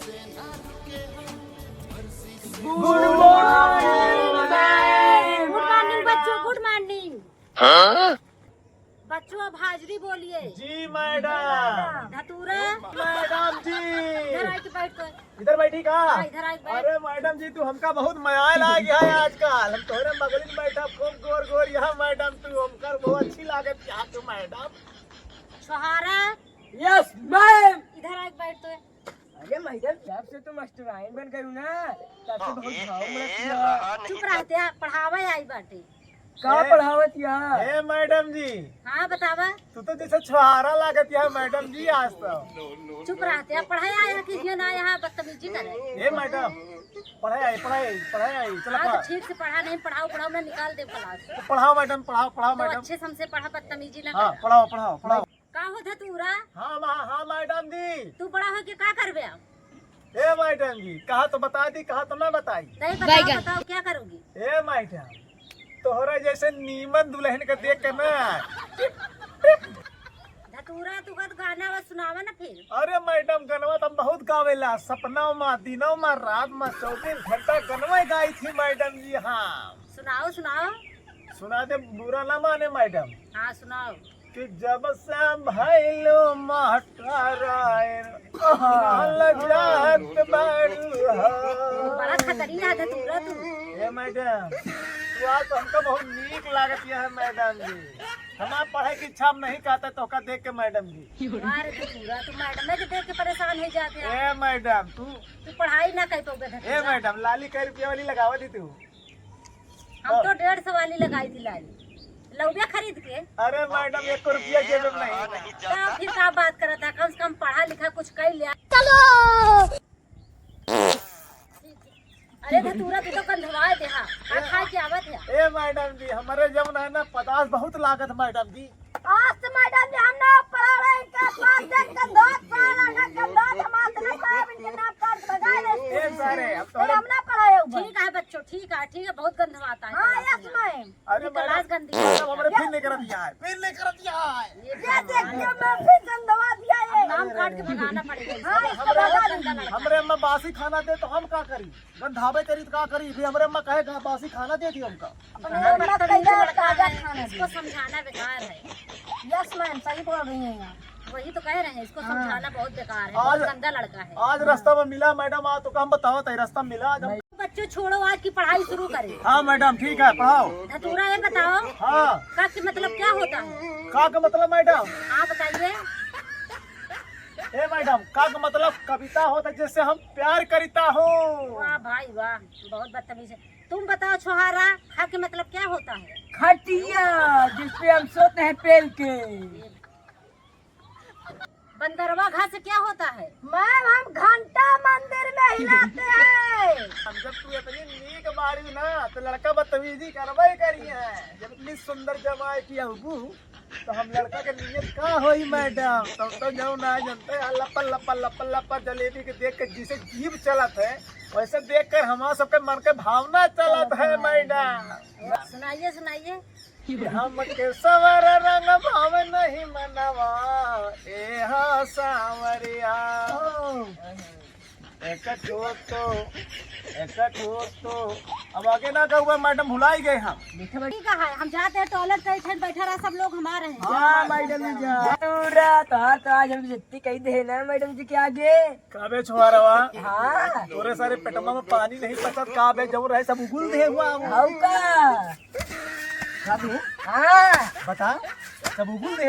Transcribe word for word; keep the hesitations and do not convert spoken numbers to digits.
Good morning, ma'am। Good morning बच्चों, good morning। हाँ? बच्चों, अब हाजिरी बोलिए। जी मैडम। धतूरा। मैडम जी। इधर आके बैठ तो। इधर बैठी का? हाँ, इधर आके बैठ। अरे मैडम जी, तू हमका बहुत मया लाग गया है आजकल। हम तोहरे बगल में बैठा, खूब गोर गोर यहाँ मैडम, तू हमका बहुत अच्छी लागत यहाँ तू मैडम। छोहारा। Yes ma'am। इधर आके बैठ तो। अरे मैडम, जब से तू मास्टराइन बन गयू ना, तब से बहुत भाव में रखिया। चुप रहते हैं, पढ़ावे आई बाटे। का ए, पढ़ावत या? ए मैडम जी। हाँ, बतावा। तू तो जैसे छोहारा लागत या मैडम जी आज तो। चुप रहते हैं, पढ़ाई आया कि ये ना यहाँ बदतमीजी करे। ए मैडम, पढ़ाई आई, पढ़ाई आई, पढ़ाई आई, चला हाँ, तो पढ़। ठीक से पढ़ा नहीं, पढ़ाओ, पढ़ाओ, ना निकाल दे क्लास। तो पढ़ाओ मैडम, पढ़ाओ, पढ़ाओ तो मैडम। अच्छे से हमसे पढ़ा, बदतमीजी ना हाँ, करे। पढ़ाओ, पढ़ाओ, पढ़ाओ। का हो धतूरा? हाँ, मा-, हाँ, मैडम जी। तू बड़ा होके का करबे अब? ए मैडम जी, कहा तो बता दी, कहा तो ना बताई। नहीं बताओ, बैगन। बताओ, क्या करोगी? ए मैडम, तोहरा जैसे नीमन दुल्हन के देख के ना, टिप, टिप। धतूरा, तू का तो गाना वाना सुनावा ना फिर। अरे मैडम, गनवा तो हम बहुत गावेला, सपना मा, दिनों मा, रात मा, चौबीस घंटा गनवा गाई थी मैडम जी। हाँ। सुनाओ, सुनाओ। सुना दे, बुरा ना माने मैडम। हाँ, सुनाओ। कि जब से भइलो मास्टराइन, ना लजात बारू हो। बड़ा खतरनाक है तू, तू। ए मैडम, तू आज तो हमका बहुत नीक लागत है मैडम जी। हमार पढ़े की इच्छा हम नहीं कहते तोहका देख के मैडम जी। अरे धतूरा, तू मैडम के देख के परेशान हो जाते हैं। ए मैडम, तू तू पढ़ाई ना कर पाओगे ए धतूरा। मैडम, लाली कै रुपया वाली लगावा दी तू। हम तो डेढ़ सौ वाली लगाई थी लाली, लौबिया खरीद के। अरे मैडम, एक रुपया जेब में नहीं। तो फिर का बात करत है, कम से कम पढ़ा लिखा कुछ कर लिया। चलो। अरे धतूरा, तू तो गंधवा दे हा। का खा के आवत है? ए मैडम जी, हमारे जौन है ना, पदार्थ बहुत लागत मैडम जी। आज तो मैडम जी हम ना पढ़ा रहे, इनका बात देख के दो साल आगे के दो जमात ना पाए, इनके नाम काट भगा दे। ए सारे, अब तो अरे हम ना पढ़ाए ऊपर। ठीक है बच्चों, ठीक है, ठीक है, बहुत गंधवाता है हाँ, क्लास yes में। ma'am। अरे ये मैडम, क्लास गंदी है। मैडम, हमरे फिर नहीं करत दिया है, फिर नहीं करत दिया है। ये ये देखिए, मैं फिर गंधवा दिया ये। नाम काट के भगाना पड़ेगा इसको। हाँ, इसको हमरे, भगा दीजिए। हमरे अम्मा बासी खाना दे तो हम का करी? गंधावे करी तो का करी? फिर हमरे अम्मा कहे गा-, बासी खाना दे दी हमका। अपने हाँ, अम्मा बदतमीज कहिया लड़का ताजा है, खाना इसको दे। समझाना बेकार है। Yes ma'am, सही बोल रही हैं आप। वही तो कह रहे हैं, इसको हाँ। समझाना बहुत बेकार है, आज, बहुत गंदा लड़का है। आज रास्ता में मिला मैडम, आज तो हम बतावत है, रास्ता में मिला आज हम बच्चों छोड़ो, आज की पढ़ाई शुरू करें। हाँ मैडम, ठीक है, पढ़ाओ। धतूरा, ये बताओ, हाँ। का के मतलब क्या होता है? का के मतलब मैडम? हाँ, बताइए। ए मैडम, का के मतलब कविता होता है जिससे हम प्यार करिता हो। वाह भाई वाह, बहुत बदतमीज है। तुम बताओ छोहारा, खा के मतलब क्या होता है? खटिया, जिस पे हम सोते हैं पेल के। बंदरवा घा से क्या होता है? मैम, हम घंटा मंदिर में हिलाते हैं। हम जब तू इतनी नीक बाड़ी ना, तो लड़का बदतमीजी करबे करी है। जब इतनी सुंदर जमाई की अबू, तो हम लड़का के नियत का होई मैडम? तब तो जाओ ना जानते हैं, लपल लपल लपल लपल जलेबी के देख के जिसे जीभ चलत है, वैसे देख कर हमारा सबके मन के भावना चलत है मैडम। सुनाइए, सुनाइए। कि हमके सवर रंग भावे नहीं मनवा, ए हा सांवरिया। ओ। एक ठो तो, एक ठो तो। अब आगे ना कहूँगा मैडम, भुलाई गए हम। ठीक है, हम जाते हैं टॉयलेट, कहीं ठंड बैठा रहा, सब लोग हमारे हैं। हाँ मैडम जी, जा। पूरा तो, तो आज हम जितनी कही दे ना मैडम जी के आगे। का बे छोहारवा? हाँ। तोरे सारे पेटवा में पानी नहीं पचत का बे, जब रहे सब उगुल दे हुआ हम। हऊ का? का बे? हाँ। बता, सब उगुल दे।